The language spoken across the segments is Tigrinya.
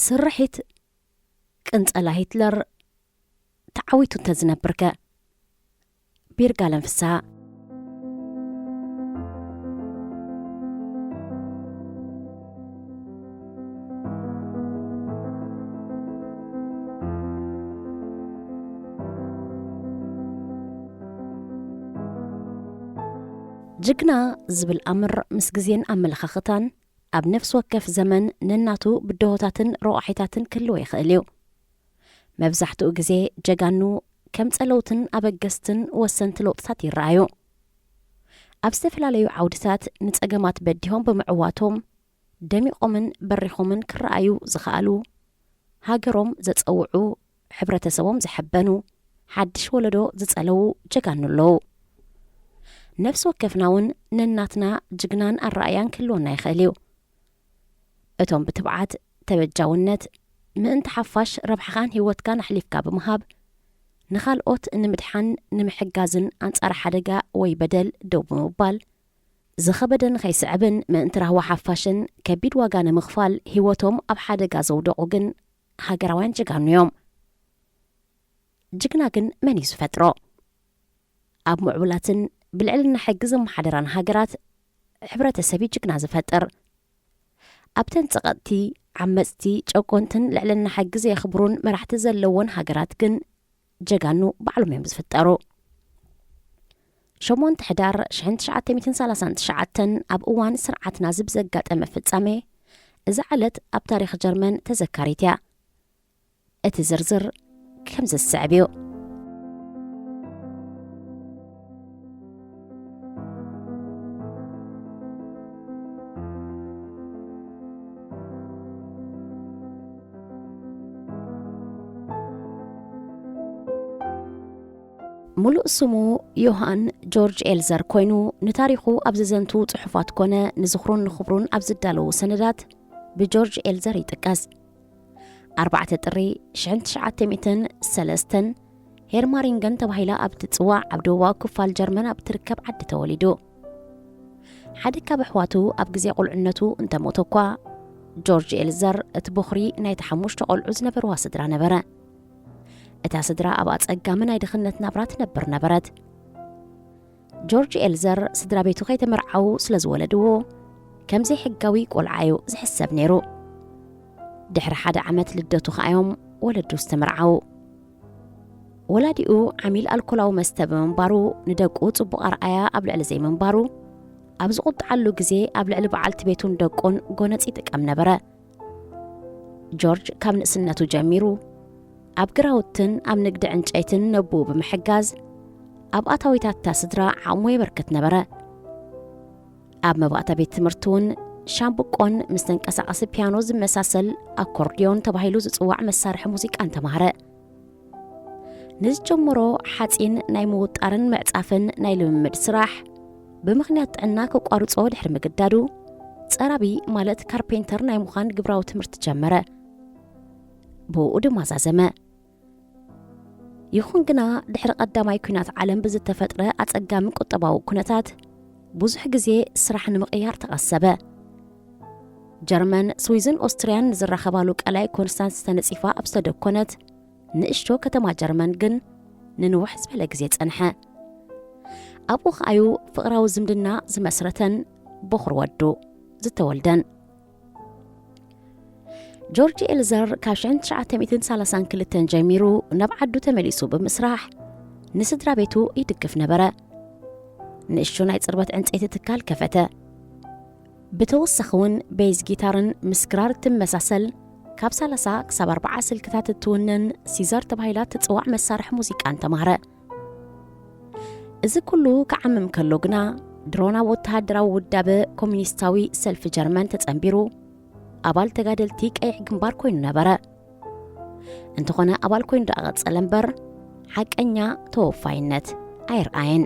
ስርሒት ቅንጸላ ሂትለር ተዓዊቱ እንተዝነብርከ? ቢርጋለም ፍስሃ። ጅግና ዝብል ኣምር ምስ ግዜን ኣመለኻኽታን ኣብ ነፍሲ ወከፍ ዘመን ነናቱ ብድሆታትን ረቋሒታትን ክህልዎ ይኽእል እዩ። መብዛሕትኡ ግዜ ጀጋኑ ከም ጸለውትን ኣበገስትን ወሰንቲ ለውጥታት ይረኣዩ። ኣብ ዝተፈላለዩ ዓውድታት ንጸገማት በዲሆም ብምዕዋቶም ደሚቖምን በሪኾምን ክረኣዩ ዝኸኣሉ፣ ሃገሮም ዘጸውዑ፣ ሕብረተሰቦም ዘሐበኑ፣ ሓድሽ ወለዶ ዝጸለዉ ጀጋኑ ኣለዉ። ነፍሲ ወከፍና እውን ነናትና ጅግናን ኣረኣያን ክህልወና ይኽእል እዩ። እቶም ብትብዓት፣ ተበጃውነት፣ ምእንቲ ሓፋሽ ረብሓኻን ህይወትካን ኣሕሊፍካ ብምሃብ፣ ንኻልኦት ንምድሓን፣ ንምሕጋዝን ኣንጻር ሓደጋ ወይ በደል ደው ብምባል፣ ዝኸበደ ንኸይስዕብን ምእንቲ ራህዋ ሓፋሽን ከቢድ ዋጋ ንምኽፋል ህይወቶም ኣብ ሓደጋ ዘውደቑ ግን ሃገራውያን ጀጋኑ እዮም። ጅግና ግን መን እዩ ዝፈጥሮ? ኣብ ምዕቡላትን ብልዕልና ሕጊ ዝመሓደራን ሃገራት ሕብረተሰብ እዩ ጅግና ዝፈጥር። ኣብተን ጸቐጥቲ፣ ዓመጽቲ፣ ጨቆንትን ልዕልና ሕጊ ዘየኽብሩን መራሕቲ ዘለወን ሃገራት ግን ጀጋኑ ባዕሎም እዮም ዝፍጠሩ። ሸሞንተ ሕዳር ሽሕን ትሽዓተ ሚእትን ሰላሳን ትሽዓተን ኣብ እዋን ስርዓት ናዚ ብዘጋጠመ ፍጻሜ፣ እዛ ዕለት ኣብ ታሪኽ ጀርመን ተዘካሪት እያ። እቲ ዝርዝር ከምዚ ዝስዕብ እዩ። ሙሉእ ስሙ ዮሃን ጆርጅ ኤልዘር ኮይኑ፣ ንታሪኹ ኣብ ዝዘንቱ ጽሑፋት ኮነ ንዝኽሩን ንኽብሩን ኣብ ዝዳለዉ ሰነዳት ብጆርጅ ኤልዘር ይጥቀስ። ኣርባዕተ ጥሪ ሽሕን ትሽዓተ ሚእትን ሰለስተን፣ ሄርማሪንገን ተባሂላ ኣብ ትጽዋዕ ኣብ ደቡባዊ ክፋል ጀርመን ኣብ ትርከብ ዓዲ ተወሊዱ። ሓደ ካብ ኣሕዋቱ ኣብ ግዜ ቁልዕነቱ እንተሞተ እኳ፣ ጆርጅ ኤልዘር እቲ ቦኽሪ ናይቲ ሓሙሽተ ቆልዑ ዝነበርዋ ስድራ ነበረ። እታ ስድራ ኣብ ኣጸጋሚ ናይ ድኽነት ናብራ ትነብር ነበረት። ጆርጅ ኤልዘር ስድራ ቤቱ ከይተመርዓዉ ስለ ዝወለድዎ፣ ከም ዘይሕጋዊ ቆልዓ እዩ ዝሕሰብ ነይሩ። ድሕሪ ሓደ ዓመት ልደቱ ከኣ እዮም ወለዱ ዝተመርዓዉ። ወላዲኡ ዓሚል ኣልኮላዊ መስተ ብምንባሩ፣ ንደቁ ጽቡቕ ኣርኣያ ኣብ ልዕሊ ዘይምንባሩ፣ ኣብ ዝቑጥዓሉ ግዜ ኣብ ልዕሊ በዓልቲ ቤቱን ደቁን ጎነጽ ይጥቀም ነበረ። ጆርጅ ካብ ንእስነቱ ጀሚሩ ኣብ ግራውትን ኣብ ንግዲ ዕንጨይትን ነብኡ ብምሕጋዝ፣ ኣብ ኣታዊታት እታ ስድራ ዓቕሙ የበርክት ነበረ። ኣብ መባእታ ቤት ትምህርቲ እውን ሻምብቆን ምስ ተንቀሳቓሲ ፒያኖ ዝመሳሰል ኣኮርድዮን ተባሂሉ ዝጽዋዕ መሳርሒ ሙዚቃን ተማህረ። ንዝጀመሮ ሓጺን ናይ ምውጣርን ምዕጻፍን ናይ ልምምድ ስራሕ፣ ብምኽንያት ጥዕና ከቋርጾ ድሕሪ ምግዳዱ፣ ጸራቢ ማለት ካርፔንተር ናይ ምዃን ግብራዊ ትምህርቲ ጀመረ። ብኡ ድማ ዛዘመ። ይኹን ግና፣ ድሕሪ ቀዳማይ ኲናት ዓለም ብዝተፈጥረ ኣጸጋሚ ቁጠባዊ ኩነታት፣ ብዙሕ ግዜ ስራሕ ንምቕያር ተቐሰበ። ጀርመን፣ ስዊዝን ኦስትርያን ንዝራኸባሉ ቀላይ ኮንስታንስ ተነጺፋ ኣብ ዝተደኮነት ንእሽቶ ከተማ ጀርመን ግን ንንውሕ ዝበለ ግዜ ጸንሐ። ኣብኡ ከኣዩ ፍቕራዊ ዝምድና ዝመስረተን ቦኽሪ ወዱ ዝተወልደን። ጆርጅ ኤልዘር ካብ ሽሕን ትሽዓተ ሚእትን ሰላሳን ክልተን ጀሚሩ ናብ ዓዱ ተመሊሱ ብምስራሕ ንስድራ ቤቱ ይድግፍ ነበረ። ንእሽቶ ናይ ጽርበት ዕንጸይቲ ትካል ከፈተ። ብተወሳኺ እውን ቤዝ ጊታርን ምስ ክራር እትመሳሰል ካብ ሰላሳ ክሳብ ኣርባዓ ስልክታት እትውንን ሲዛር ተባሂላ እትጽዋዕ መሳርሒ ሙዚቃን ተማህረ። እዚ ኩሉ ክዓምም ከሎ ግና፣ ድሮ ናብ ወተሃደራዊ ውዳበ ኮሙኒስታዊ ሰልፊ ጀርመን ተጸንቢሩ፣ ኣባል ተጋደልቲ ቀይሕ ግንባር ኮይኑ ነበረ። እንተኾነ፣ ኣባል ኮይኑ ደኣ ቀጸለ እምበር፣ ሓቀኛ ተወፋይነት ኣየርኣየን።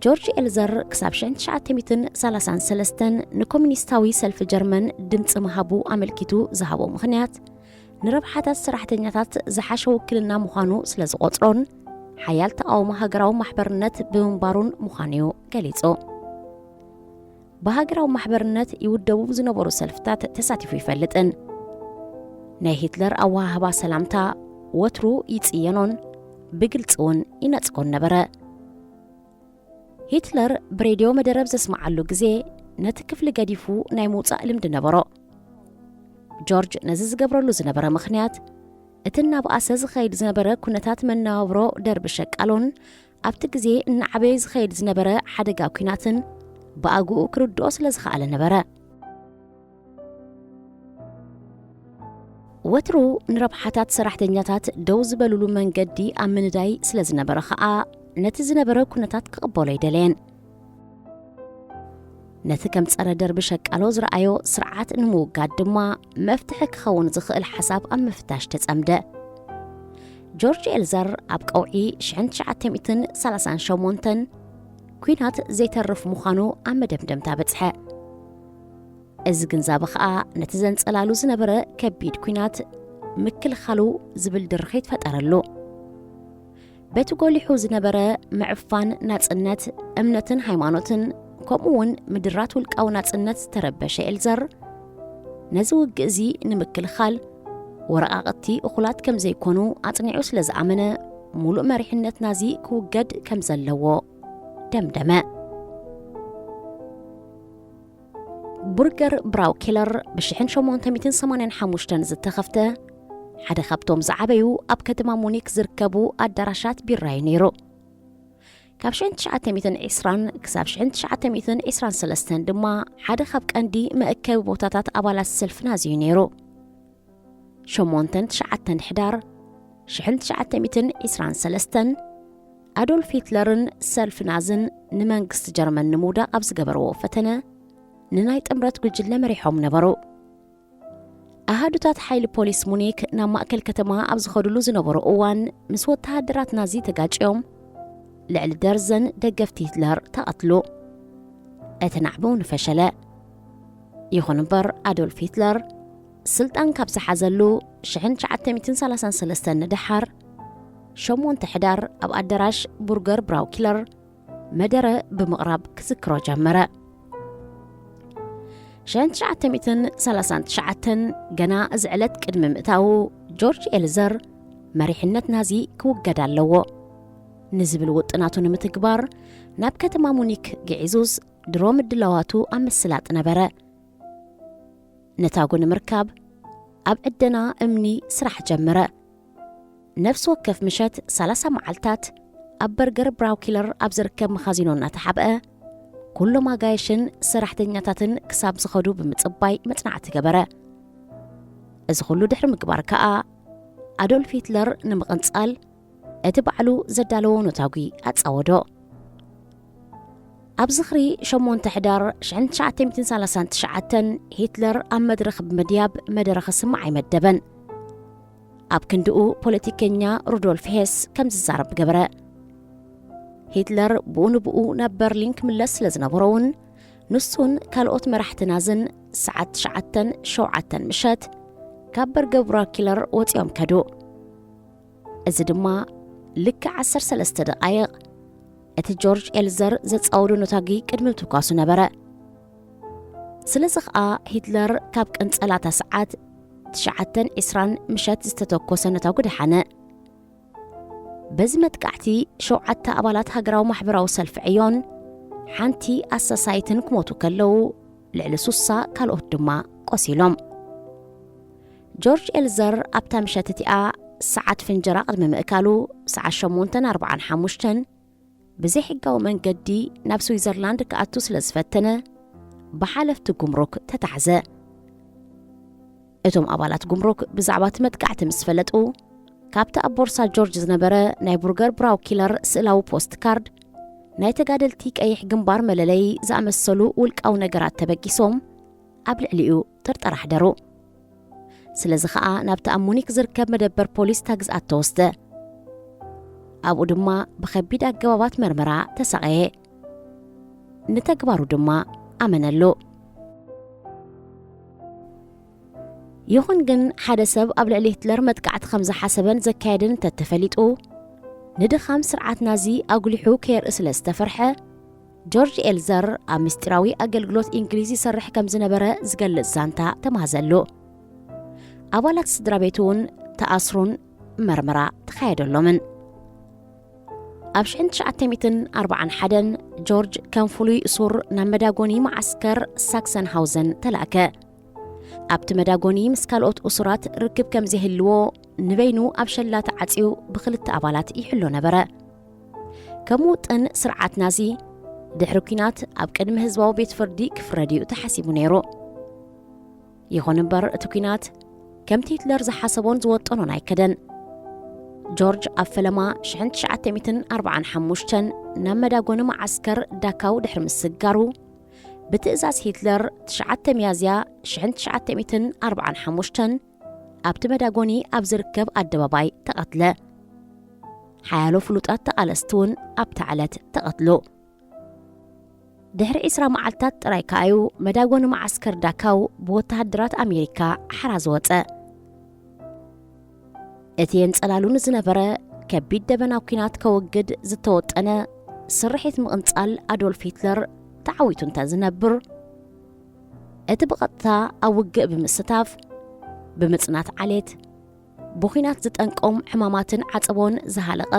ጆርጅ ኤልዘር ክሳብ ሽሕን ትሽዓተ ሚእትን ሰላሳን ሰለስተን ንኮሙኒስታዊ ሰልፊ ጀርመን ድምጺ ምሃቡ ኣመልኪቱ ዝሃቦ ምኽንያት፣ ንረብሓታት ሰራሕተኛታት ዝሓሸ ውክልና ምዃኑ ስለ ዝቖጽሮን፣ ሓያል ተቓውሞ ሃገራዊ ማሕበርነት ብምንባሩን ምዃኑ እዩ ገሊጹ። ብሃገራዊ ማሕበርነት ይውደቡ ዝነበሩ ሰልፍታት ተሳቲፉ ይፈልጥን። ናይ ሂትለር ኣወሃህባ ሰላምታ ወትሩ ይጽየኖን ብግልጺ እውን ይነጽጎን ነበረ። ሂትለር ብሬድዮ መደረ ኣብ ዘስምዓሉ ግዜ፣ ነቲ ክፍሊ ገዲፉ ናይ ምውጻእ ልምዲ ነበሮ። ጆርጅ ነዚ ዝገብረሉ ዝነበረ ምኽንያት፣ እቲ እናበኣሰ ዝኸይድ ዝነበረ ኩነታት መነባብሮ ደርቢ ሸቃሎን ኣብቲ ግዜ እናዓበየ ዝኸይድ ዝነበረ ሓደጋ ኲናትን ብኣግኡ ክርድኦ ስለ ዝኸኣለ ነበረ። ወትሩ ንረብሓታት ሰራሕተኛታት ደው ዝበሉሉ መንገዲ ኣብ ምንዳይ ስለ ዝነበረ ኸኣ፣ ነቲ ዝነበረ ኩነታት ክቕበሎ ኣይደለየን። ነቲ ከም ጸረ ደርቢ ሸቃሎ ዝረኣዮ ስርዓት ንምውጋድ ድማ፣ መፍትሒ ክኸውን ዝኽእል ሓሳብ ኣብ ምፍታሽ ተጸምደ። ጆርጅ ኤልዘር ኣብ ቀውዒ ሽሕን ትሽዓተ ሚእትን ሰላሳን ሸሞንተን ኲናት ዘይተርፍ ምዃኑ ኣብ መደምደምታ በጽሐ። እዚ ግንዛበ ኸኣ፣ ነቲ ዘንጸላሉ ዝነበረ ከቢድ ኲናት ምክልኻሉ ዝብል ድርኺት ፈጠረሉ። በቲ ጎሊሑ ዝነበረ ምዕፋን ናጽነት እምነትን ሃይማኖትን፣ ከምኡ እውን ምድራት ውልቃዊ ናጽነት ዝተረበሸ ኤልዘር፣ ነዚ ውግእ እዚ ንምክልኻል ወረቓቕቲ እኹላት ከም ዘይኮኑ ኣጽኒዑ ስለ ዝኣመነ፣ ሙሉእ መሪሕነት ናዚ ክውገድ ከም ዘለዎ ደምደመ። ቡርገር ብራው ኪለር ብ ሽሕን ሸሞንተ ሚእትን ሰማንያን ሓሙሽተን ዝተኸፍተ፣ ሓደ ካብቶም ዝዓበዩ ኣብ ከተማ ሙኒክ ዝርከቡ ኣዳራሻት ቢራ እዩ ነይሩ። ካብ ሽሕን ትሽዓተ ሚእትን ዕስራን ክሳብ ሽሕን ትሽዓተ ሚእትን ዕስራን ሰለስተን ድማ ሓደ ካብ ቀንዲ መእከቢ ቦታታት ኣባላት ሰልፊ ናዚ እዩ ነይሩ። ሸሞንተን ትሽዓተን ሕዳር ሽሕን ትሽዓተ ሚእትን ዕስራን ሰለስተን፣ ኣዶልፍ ሂትለርን ሰልፊ ናዝን ንመንግስቲ ጀርመን ንምውዳቕ ኣብ ዝገበርዎ ፈተነ፣ ንናይ ጥምረት ጉጅለ መሪሖም ነበሩ። ኣሃዱታት ሓይሊ ፖሊስ ሙኒክ ናብ ማእከል ከተማ ኣብ ዝኸድሉ ዝነበሩ እዋን፣ ምስ ወተሃደራት ናዚ ተጋጭዮም፣ ልዕሊ ደርዘን ደገፍቲ ሂትለር ተቐትሉ። እቲ ናዕቢ እውን ፈሸለ። ይኹን እምበር፣ ኣዶልፍ ሂትለር ስልጣን ካብ ዝሓዘሉ ሽሕን ትሽዓተ ሚእትን ሰላሳን ሰለስተን ንደሓር፣ ሸሞንተ ሕዳር ኣብ ኣዳራሽ ቡርገር ብራው ኪለር መደረ ብምቕራብ ክዝክሮ ጀመረ። ሽሕን ትሽዓተ ሚእትን ሰላሳን ትሽዓተን፣ ገና እዚ ዕለት ቅድሚ ምእታዉ፣ ጆርጅ ኤልዘር መሪሕነት ናዚ ክውገድ ኣለዎ ንዝብል ውጥናቱ ንምትግባር ናብ ከተማ ሙኒክ ግዒዙስ ድሮ ምድላዋቱ ኣብ ምስላጥ ነበረ። ነታጉ ንምርካብ ኣብ ዕደና እምኒ ስራሕ ጀመረ። ነፍሲ ወከፍ ምሸት ሰላሳ መዓልታት ኣብ በርገር ብራውኪለር ኣብ ዝርከብ መኻዚኖ እናተሓብአ፣ ኩሎም ኣጋይሽን ሰራሕተኛታትን ክሳብ ዝኸዱ ብምጽባይ መጽናዕቲ ገበረ። እዚ ኩሉ ድሕሪ ምግባር ከኣ፣ ኣዶልፍ ሂትለር ንምቕንጻል እቲ ባዕሉ ዘዳለዎ ነታጒ ኣጻወዶ። ኣብ ዝኽሪ ሸሞንተ ሕዳር ሽሕን ትሽዓተ ሚእትን ሰላሳን ትሽዓተን፣ ሂትለር ኣብ መድረኽ ብምድያብ መደረ ክስማዕ ኣይመደበን። ኣብ ክንድኡ ፖለቲከኛ ሩዶልፍ ሄስ ከም ዝዛረብ ገበረ። ሂትለር ብኡ ንብኡ ናብ በርሊን ክምለስ ስለ ዝነበሮ እውን፣ ንሱን ካልኦት መራሕቲ ናዝን ሰዓት ትሽዓተን ሸውዓተን ምሸት ካብ በርገር ብራውኪለር ወጺኦም ከዱ። እዚ ድማ ልክዕ ዓሰርተ ሰለስተ ደቓይቕ እቲ ጆርጅ ኤልዘር ዘጻወዶ ነታጒ ቅድሚ ምትኳሱ ነበረ። ስለዚ ኸኣ ሂትለር ካብ ቅንጸላታ ሰዓት ትሽዓተን ዕስራን ምሸት ዝተተኮሰ ነታጒ ደሓነ። በዚ መጥቃዕቲ ሸውዓተ ኣባላት ሃገራዊ ማሕበራዊ ሰልፊ ዕዮን ሓንቲ ኣሳሳይትን ክሞቱ ከለዉ፣ ልዕሊ ሱሳ ካልኦት ድማ ቆሲሎም። ጆርጅ ኤልዘር ኣብታ ምሸት እቲኣ ሰዓት ፍንጀራ ቅድሚ ምእካሉ፣ ሰዓት ሸሞንተን ኣርብዓን ሓሙሽተን ብዘይሕጋዊ መንገዲ ናብ ስዊዘርላንድ ክኣቱ ስለ ዝፈተነ፣ ብሓለፍቲ ጉምሩክ ተታሕዘ። እቶም ኣባላት ጉምሩክ ብዛዕባ እቲ መጥቃዕቲ ምስ ፈለጡ፣ ካብቲ ኣብ ቦርሳ ጆርጅ ዝነበረ ናይ ቡርገር ብራው ኪለር ስእላዊ ፖስት ካርድ፣ ናይ ተጋደልቲ ቀይሕ ግንባር መለለዪ ዝኣመሰሉ ውልቃዊ ነገራት ተበጊሶም፣ ኣብ ልዕሊኡ ጥርጠራ ኣሕደሩ። ስለዚ ኸኣ ናብቲ ኣብ ሙኒክ ዝርከብ መደበር ፖሊስ እታ ግዝኣት ተወስደ። ኣብኡ ድማ ብኸቢድ ኣገባባት መርመራ ተሳቐየ። ንተግባሩ ድማ ኣመነሉ። ይኹን ግን፣ ሓደ ሰብ ኣብ ልዕሊ ሂትለር መጥቃዕቲ ከም ዝሓሰበን ዘካየደን እንተተፈሊጡ፣ ንድኻም ስርዓት ናዚ ኣጉሊሑ ከየርኢ ስለ ዝተፈርሐ፣ ጆርጅ ኤልዘር ኣብ ምስጢራዊ ኣገልግሎት እንግሊዝ ይሰርሕ ከም ዝነበረ ዝገልጽ ዛንታ ተማህዘሉ። ኣባላት ስድራ ቤቱ እውን ተኣስሩን መርመራ ተኻየደሎምን። ኣብ ሽሕን ትሽዓተ ሚእትን ኣርባዓን ሓደን ጆርጅ ከም ፍሉይ እሱር ናብ መዳጎኒ መዓስከር ሳክሰንሃውዘን ተላእከ። ኣብቲ መዳጎኒ ምስ ካልኦት እሱራት ርክብ ከም ዘይህልዎ ንበይኑ ኣብ ሸላ ተዓጽዩ ብኽልተ ኣባላት ይሕሎ ነበረ። ከም ውጥን ስርዓት ናዚ፣ ድሕሪ ኲናት ኣብ ቅድሚ ህዝባዊ ቤት ፍርዲ ክፍረድ እዩ ተሓሲቡ ነይሩ። ይኹን እምበር፣ እቲ ኲናት ከምቲ ሂትለር ዝሓሰቦን ዝወጠኖን ኣይከደን። ጆርጅ ኣብ ፈለማ ሽሕን ትሽዓተ ሚእትን ኣርባዓን ሓሙሽተን ናብ መዳጎኒ መዓስከር ዳካው ድሕሪ ምስጋሩ፣ ብትእዛዝ ሂትለር ትሽዓተ ሚያዝያ ሽሕን ትሽዓተ ሚእትን ኣርባዓን ሓሙሽተን ኣብቲ መዳጎኒ ኣብ ዝርከብ ኣደባባይ ተቐትለ። ሓያሎ ፍሉጣት ተቓለስቲ እውን ኣብታ ዕለት ተቐትሉ። ድሕሪ ዕስራ መዓልታት ጥራይ ከኣዩ መዳጎኒ መዓስከር ዳካው ብወተሃደራት ኣሜሪካ ሓራ ዝወጸ። እቲ የንጸላሉ ንዝነበረ ከቢድ ደበና ኲናት ከወግድ ዝተወጠነ ስርሒት ምቕንጻል ኣዶልፍ ሂትለር ተዓዊቱ እንተ ዝነብር፣ እቲ ብቐጥታ ኣብ ውግእ ብምስታፍ፣ ብምጽናት ዓሌት፣ ብኲናት ዝጠንቆም ዕማማትን ዓጸቦን ዝሃለቐ፣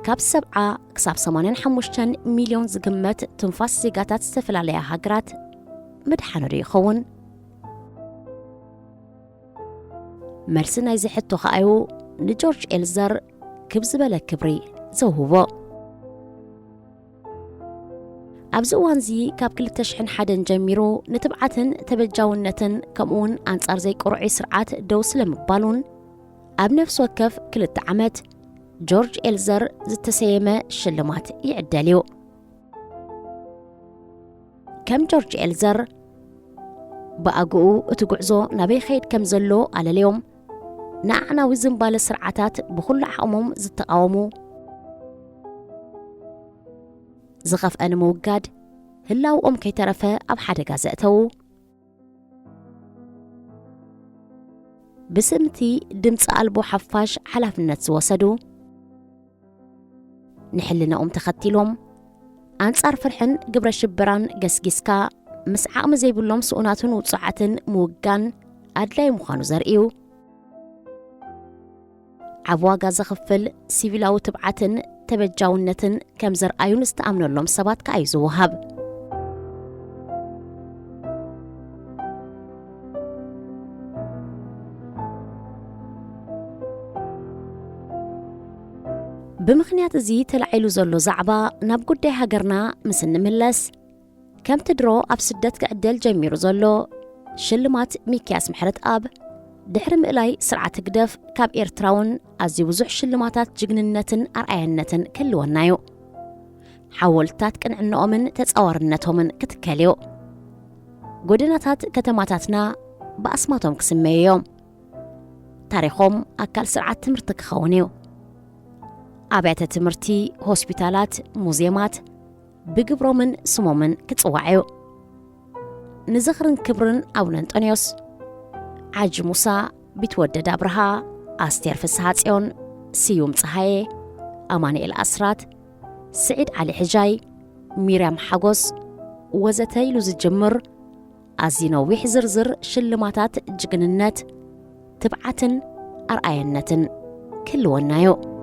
ካብ ሰብዓ ክሳብ ሰማንያን ሓሙሽተን ሚልዮን ዝግመት ትንፋስ ዜጋታት ዝተፈላለያ ሃገራት ምድሓኑ ዶ ይኸውን? መልሲ ናይዚ ሕቶ ከኣዩ ንጆርጅ ኤልዘር ክብ ዝበለ ክብሪ ዘውህቦ። ኣብዚ እዋንዚ ካብ ክልተ ሽሕን ሓደን ጀሚሩ ንትብዓትን ተበጃውነትን ከምኡውን ኣንጻር ዘይቅሩዒ ስርዓት ደው ስለምባሉን ኣብ ነፍሲ ወከፍ ክልተ ዓመት ጆርጅ ኤልዘር ዝተሰየመ ሽልማት ይዕደል እዩ። ከም ጆርጅ ኤልዘር ብኣግኡ እቲ ጉዕዞ ናበይ ኸይድ ከም ዘሎ ኣለልዮም ንኣዕናዊ ዝንባለ ስርዓታት ብኹሉ ዓቕሞም ዝተቓወሙ፣ ዝኸፍአ ንምውጋድ ህላውኦም ከይተረፈ ኣብ ሓደጋ ዘእተዉ፣ ብስምቲ ድምፂ ኣልቦ ሓፋሽ ሓላፍነት ዝወሰዱ፣ ንሕልናኦም ተኸቲሎም ኣንጻር ፍርሕን ግብረ ሽበራን ገስጊስካ ምስ ዓቕሚ ዘይብሎም ስኡናትን ውጹዓትን ምውጋን ኣድላይ ምዃኑ ዘርእዩ፣ ዓብ ዋጋ ዘኽፍል ሲቪላዊ ትብዓትን ተበጃውነትን ከም ዘርኣዩን ዝተኣምነሎም ሰባት ከኣ እዩ ዝወሃብ። ብምኽንያት እዚ ተላዒሉ ዘሎ ዛዕባ ናብ ጉዳይ ሃገርና ምስ እንምለስ፣ ከምቲ ድሮ ኣብ ስደት ክዕደል ጀሚሩ ዘሎ ሽልማት ሚክያስ ምሕረትኣብ፣ ድሕሪ ምእላይ ስርዓት ህግደፍ ካብ ኤርትራ እውን ኣዝዩ ብዙሕ ሽልማታት ጅግንነትን ኣርኣያነትን ክህልወና እዩ። ሓወልትታት ቅንዕንኦምን ተጻዋርነቶምን ክትከል እዩ። ጎደናታት ከተማታትና ብኣስማቶም ክስመዩ እዮም። ታሪኾም ኣካል ስርዓት ትምህርቲ ክኸውን እዩ። ኣብያተ ትምህርቲ፣ ሆስፒታላት፣ ሙዝየማት ብግብሮምን ስሞምን ክጽዋዕ እዩ። ንዝኽርን ክብርን ኣቡነ እንጦንዮስ፣ ዓጂ ሙሳ፣ ቢትወደድ ኣብርሃ፣ ኣስቴር ፍስሃጽዮን፣ ስዩም ጸሃየ፣ ኣማኑኤል ኣስራት፣ ስዒድ ዓሊ ሕጃይ፣ ሚርያም ሓጎስ ወዘተ ኢሉ ዝጅምር ኣዝዩ ነዊሕ ዝርዝር ሽልማታት ጅግንነት፣ ትብዓትን ኣርኣያነትን ክህልወና እዩ።